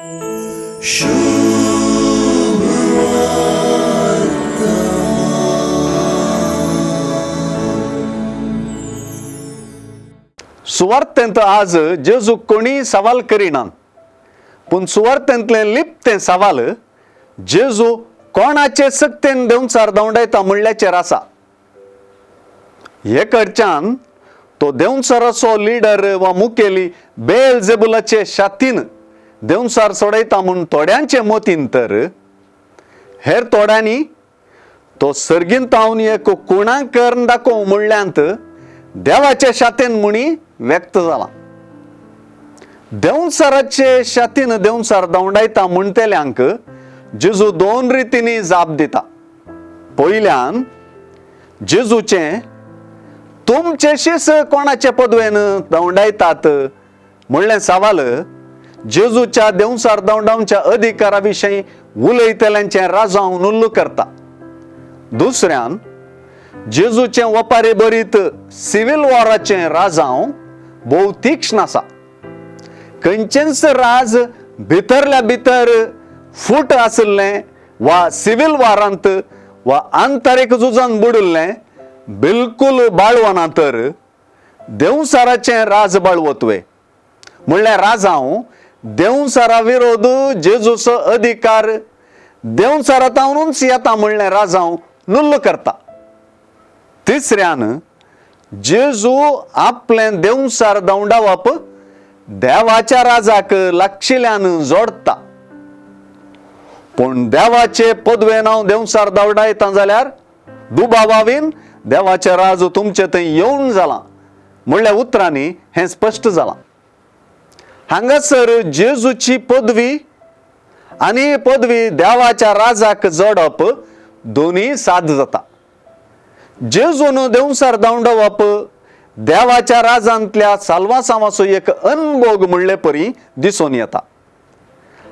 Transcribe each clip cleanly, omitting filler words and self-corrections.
सुवार्थेंत आज जेजूक कोणीय सवाल करिनात, पूण सुवार्थेंतलें लिपतें सवाल जेजू कोणाचे सक्तेन देंवचार धांवडायता म्हणल्याचेर आसा. हे कडच्यान तो देंवचाराचो लिडर वा मुखेली बेल जेबुलाचे शातीन देंवचार सोडयता म्हूण थोड्यांचे मतीन, तर हेर थोड्यांनी तो सर्गींतावन एक कुणा करून दाखोवं म्हणल्यांत देवाचे शातेन म्हणी व्यक्त जाला. देंवचाराचे शातीन देंवचार धांवडायता म्हणटेल्यांक जेजू दोन रितींनी जाप दिता. पयल्यान जेजूचें तुमचे शीस कोणाचे पदवेन धांवडायतात म्हणलें सवाल जेजूच्या देंवचार धांवडावच्या अधिकारा विशीं उलयतल्यांचें राजांव नुल्लू करता. दुसऱ्यान जेजूचें वपारी बरीत सिवील वॉराचें राजांव भोव तीक्ष्ण आसा. खंयचेंच राज भितरल्या भितर फूट आशिल्लें वा सिवील वारांत वा आंतरीक झुजान बुडिल्लें बिलकूल बाळवना, तर देंवचाराचें राज बाळवतवे म्हणल्यार राजांव देंवचारा विरोध जेजूचो अधिकार देंवचारा तावनूच येता म्हणलें राजांव नुल्ल करता. तिसऱ्यान जेजू आपलें देंवचार धांवडावप देवाच्या राजाक लागशिल्ल्यान जोडटा. पूण देवाचे पदवेन हांव देंवचार धांवडायता जाल्यार दुबावावीन देवाचें राज तुमचे थंय येवन जालां म्हणल्या उतरांनी हें स्पश्ट जालां. हांगासर जेजूची पदवी आनी पदवी देवाच्या राजाक जोडप दोनूय साद जाता. जेजून देंवचार धांवडावप देवाच्या राजांतल्या साल्वासांवाचो एक अनभोग म्हणले परी दिसून येता.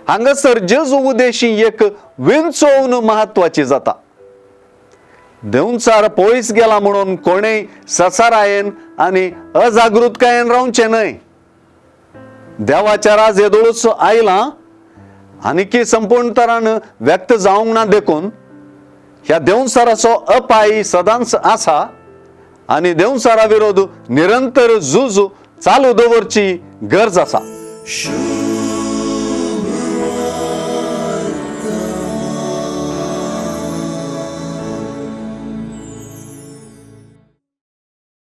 हांगासर जेजू उदेशी एक विंचोवन म्हत्वाची जाता. देंवचार पयस गेला म्हणून कोणेय ससारायेन आनी अजागृतकायेन रावचें न्हय. देवाच्या राज येदोळूच आयलां आनीकी संपूर्ण तरान व्यक्त जावंक ना, देखून ह्या देंवचाराचो अपाय सदांच आसा आनी देंवचारा विरोध निरंतर झूज चालू दवरची गरज आसा.